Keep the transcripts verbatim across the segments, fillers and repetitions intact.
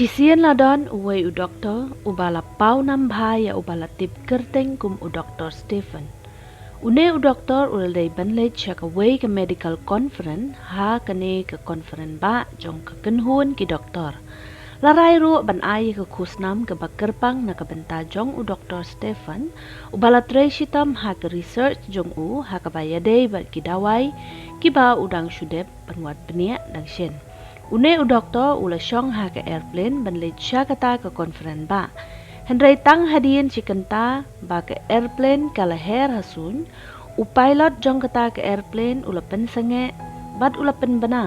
Shisien la don uwei u doktor uba la paw nam bha ïa uba la tip kyrteng kum u Doktor Stephen. Une u doktor u la dei ban leit sha kawei ka medical conference ha kane ka conference bah jong ka kynhun ki doktor. La rai ruh ban ai ïa ka khusnam kaba kyrpang na ka bynta jong u Doktor Stephen, uba la trei shitom ha ka research jong u ha kaba ïadei bad ki dawai kiba u dang shu dep ban wad bniah dang shen. Une u doktor u la shong ha ka airplane ban leit sha kata ka conference bah. Hynrei tang hadien shi kynta ba ka airplane ka la her ha suiñ, u pilot jong kata ka airplane u la pynsangeh bad u la pynbna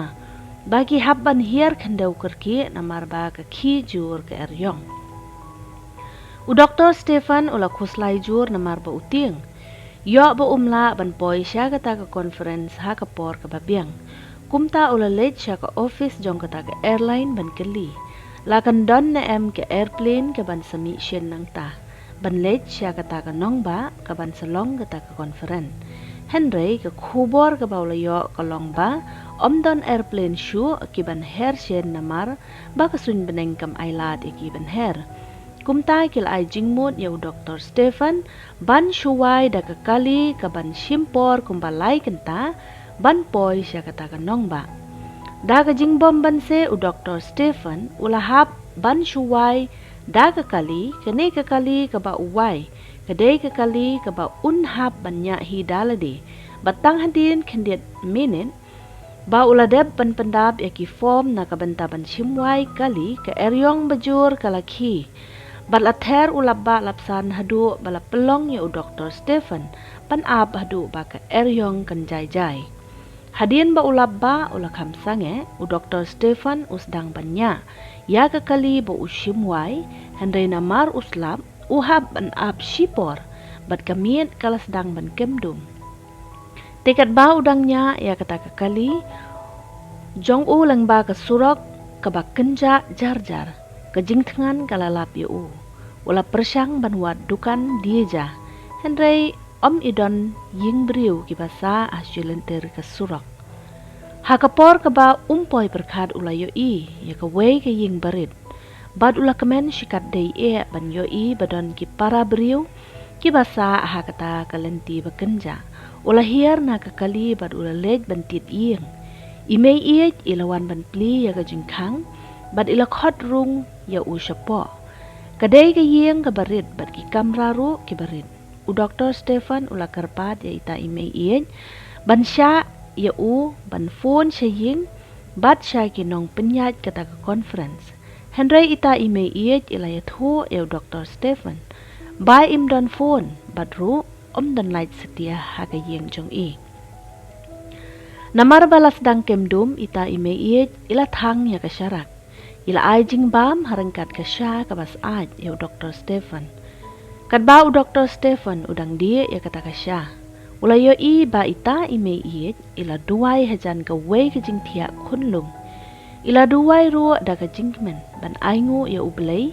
ba ki hap ban hiar khyndew kyrkieh namar ba ka khih jur ka airïong. U Doktor Stephen u la khuslai jur namar ba u tieng ïoh ba um lah ban poi sha kata ka conference ha ka por kaba biang. Kumta u la leit sha ka office jong kata ka airline ban kylli. La kan don ne em ka airplane kaban sa mih shen nangta ban leit sha kata ka nongbah kaban sa long kata ka conference. Hynrei ka khubor kaba u la ïoh ka long ba ym don airplane shuh kiban her shen namar ba ka suiñ bneng kam ai lad ïa ki ban her. Kumta ki la ai jingmut ïa u Doktor Stephen ban shu wai da ka kali kaban shim por kumba lai kynta ban poi sha kata ka nongbah. Da ka jingbym banse u Doktor Stephen u la hap ban shu wai da ka kali, kane ka kali kaba u wai ka dei ka kali kaba un hap ban ñiah hi da lade. Bad tang hadien khyndiat minit ba u la dep ban pyndap ïa ki form na ka bynta ban shim wai kali, ka airïong bajur ka la khih. Bad la ther u lapbah lapsan haduh ba la pynlong ïa u Doktor Stephen ban ap haduh ba ka airïong kan jai jai. Hadien ba u lapbah u la kham sangeh, u Doktor Stephen u sdang ban ñiah ïa ka kali ba u shim wai, hynrei namar u slap u hap ban ap shipor bad ka miet ka la sdang ban kem dum. Te katba u dang ñiah ïa kata ka kali jong u lyngba ka surok kaba kynjah jar jar, ka jingthngan ka la lap ïa u. U la pyrshang ban wad dukan die ja, hynrei ym i don ïing briew kiba sah ha shi lynter ka surok. Ha ka por kaba um poi pyrkhat u la ïohi ïa kawei ka ïing barit. Bad u la kmen shikatdei eh ban ïohi ba don ki para briew kiba sah ha kata ka lynti ba kynjah. U la hiar na ka kali bad u la leit ban tied ïing. I mei ïeit i la wan ban plie ïa ka jingkhang bad i la khot rung ïa u shapoh. Ka dei ka ïing kaba rit bad ki kamra ruh kiba rit. U Doktor Stephen u la kyrpad ïa ita i mei ïeit ban shah ïa u ban phone sha ïing bad sha ki nongpynïaid kata ka conference. Hynrei ita i mei ïeit i la ïathuh ïa u Doktor Stephen ba im don phone bad ruh ym don light satia ha ka ïing jong i. Namar ba la sdang kem dum, ita i mei ïeit i la thang ïa ka sharak. I la ai jingbam ha ryngkat ka sha kaba syaid ïa u Doktor Stephen. Katba u Doktor Stephen u dang dih ïa kata ka sha, u la ïohi ba ita i mei ïeit i la duwai hajan kawei ka jingthiah khunlung. I la duwai ruh da ka jingkmen ban ainguh ïa U Blei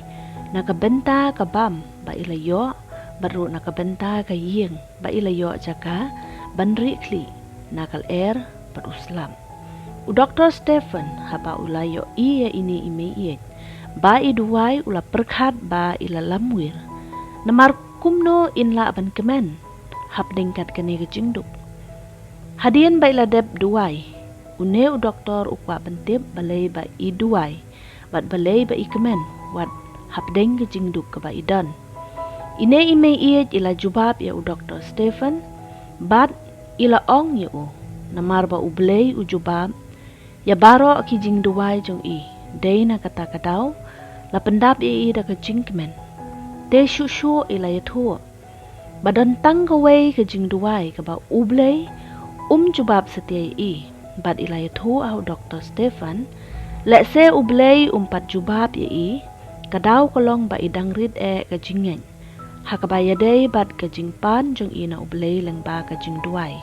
na ka bynta ka bam ba i la ïoh bad ruh na ka bynta ka ïing ba i la ïoh jaka ban rieh khlieh na ka lyer bad u slap. U Doktor Stephen haba u la ïohi ïa ine i mei ïeit ba i duwai u la pyrkhat ba i la lamwir. Namar kumno in lah ban kmen hapdeng kat kane ka jingduk. Hadien ba i la dep duwai, une u doktor u kwah ban tip balei ba i duwai bad balei ba i kmen wat hapdeng ka jingduk kaba i don. Ine i mei ïeit i la jubab ïa u Doktor Stephen bad i la ong ïa u, namar ba U Blei u jubab ïa baroh ki jingduwai jong i. Dei na kata ka daw la pyndap ïa i da ka jingkmen. Te shuh shuh i la ïathuh ba don tang kawei ka jingduwai kaba U Blei um jubab satia ïa i. Bad i la ïathuh ha u Doktor Stephen, lehse U Blei um pat jubab ïa i, ka daw ka long ba i dang rit eh ka jingngeit ha kaba ïadei bad ka jingpan jong i na U Blei lyngba ka jingduwai.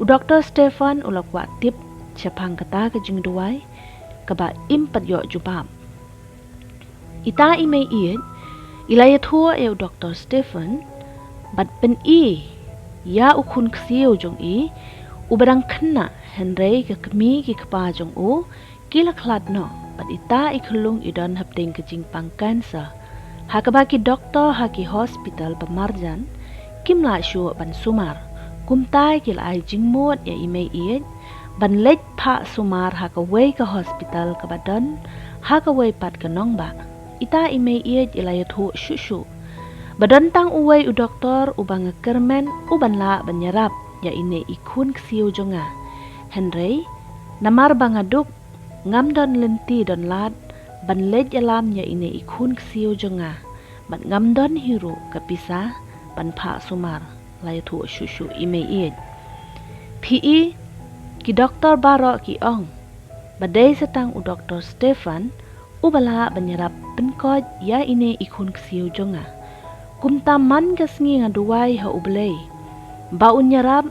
U Doktor Stephen u la kwah tip shaphang kata ka jingduwai kaba im pat ïoh jubab. Ita i mei ïeit i la ïathuh ïa u Doktor Stephen bad pyni ïa u khun ksiew jong i uba dang khynnah, hynrei ka kmie ki kpa jong u ki la khlad noh. bad ita i khyllung i don hapdeng ka jingpang cancer, ha kaba ki doktor ha ki hospital ba marjan kim lah shuh ban sumar. Kumta ki la ai jingmut ïa i mei ïeit ban leit phah sumar ha kawei ka hospital kaba don ha kawei pat ka nongbah. Ita i mei ïeit i la ïathuh shuh shuh. Ba don tang uwei u doktor uba nga kyrmen u ban lah ban ïarap ïa ine i khun ksiew jong nga. Hynrei namar ba nga duk, ngam don lynti don lad ban leit ïalam ïa ine i khun ksiew jong nga, bad ngam don hi ruh ka pisa ban phah sumar, la ïathuh shuh shuh i mei ïeit. Phi i, ki doktor baroh ki ong ba dei sa tang u Doktor Stefan uba lah ban ïarap pynkoit ïa ine i khun ksiew jong nga. Kumta man ka sngi nga duwai ha U Blei ba un ïarap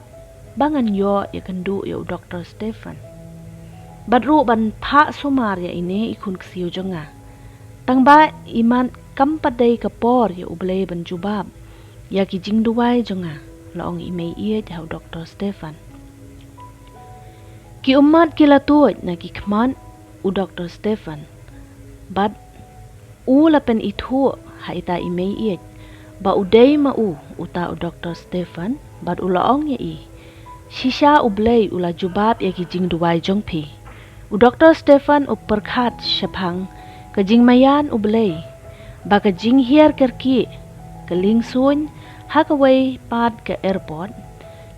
ba ngan ïoh ïakynduh ïa u Doktor Stefan, bad ruh ban phah sumar ïa ine i khun ksiew jong nga. Tang ba imat kam pat dei ka por ïa U Blei ban jubab ïa ki jingduwai jong nga, la ong i mei ïeit ha u Doktor Stefan. Ki ummat ki la tuid na ki khmat u Doktor Stefan, bad u la pynithuh ha ita i mei ïeit ba u dei ma u uta u Doktor Stefan, bad u la ong ïa i, shisha U Blei u la jubab ïa ki jingduwai jong phi. U Doktor Stefan u pyrkhat shaphang ka jingmaïan U Blei, ba ka jinghiar kyrkieh, ka liengsuiñ ha kawei pat ka airport,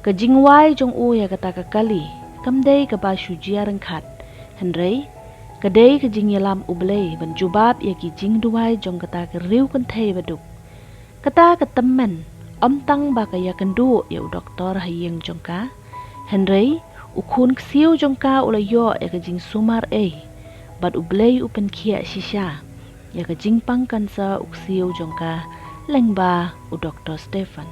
ka jingwai jong u ïa kata ka kali kam dei kaba shu jia ryngkat, hynrei ka dei ka jingïalam U Blei ban jubab ïa ki jingduwai jong kata ka riewkynthei baduk. Kata ka tymmen ym tang ba ka ïakynduh ïa u doktor ha ïing jong ka, hynrei u khun ksiew jong ka u la ïoh ïa ka jingsumar ei, bad U Blei u pynkhiah shisha ïa ka jingpang cancer u ksiew jong ka lyngba u Doktor Stefan.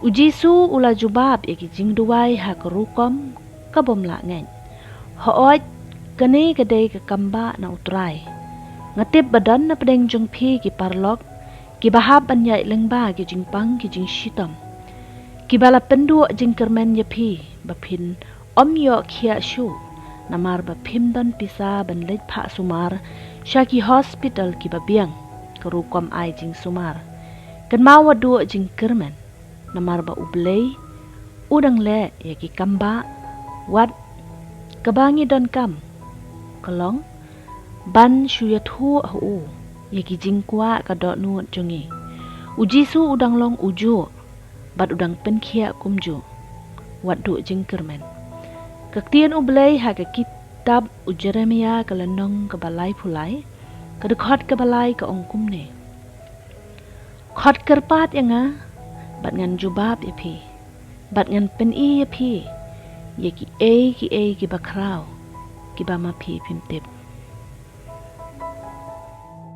U Jisu u la jubab ïa ki jingduwai ha ka rukom ka bym lah ngeit. Hooid, kane ka dei ka kambah na U Trai. Nga tip ba don na pdeng jong phi ki paralok kiba hap ban ïaid lyngba ki jingpang ki jingshitom, kiba la pynduh jingkyrmen ïa phi ba phin ym ïoh khiah shuh namar ba phim don pisa ban leit phah sumar sha ki hospital kiba biang, ka rukom ai jingsumar. Kynmaw, wat duh jingkyrmen, namar ba U Blei u dang leh ïa ki kambah. Wat kaba ngi donkam ka long ban shu ïathuh ha u ïa ki jingkwah ka dohnud jong ngi. U Jisu u dang long ujuh bad u dang pynkhiah kumjuh. Wat duh jingkyrmen. Ka ktien U Blei ha ka kitab u Jeremiah ka lynnong kaba laiphew lai, ka dkhot kaba lai ka ong kumne: Khot kyrpad ïa nga, bad ngan jubab ïa phi, bad ngan pyni ïa phi ïa kiei kiei kiba khraw kiba ma phi phim tip.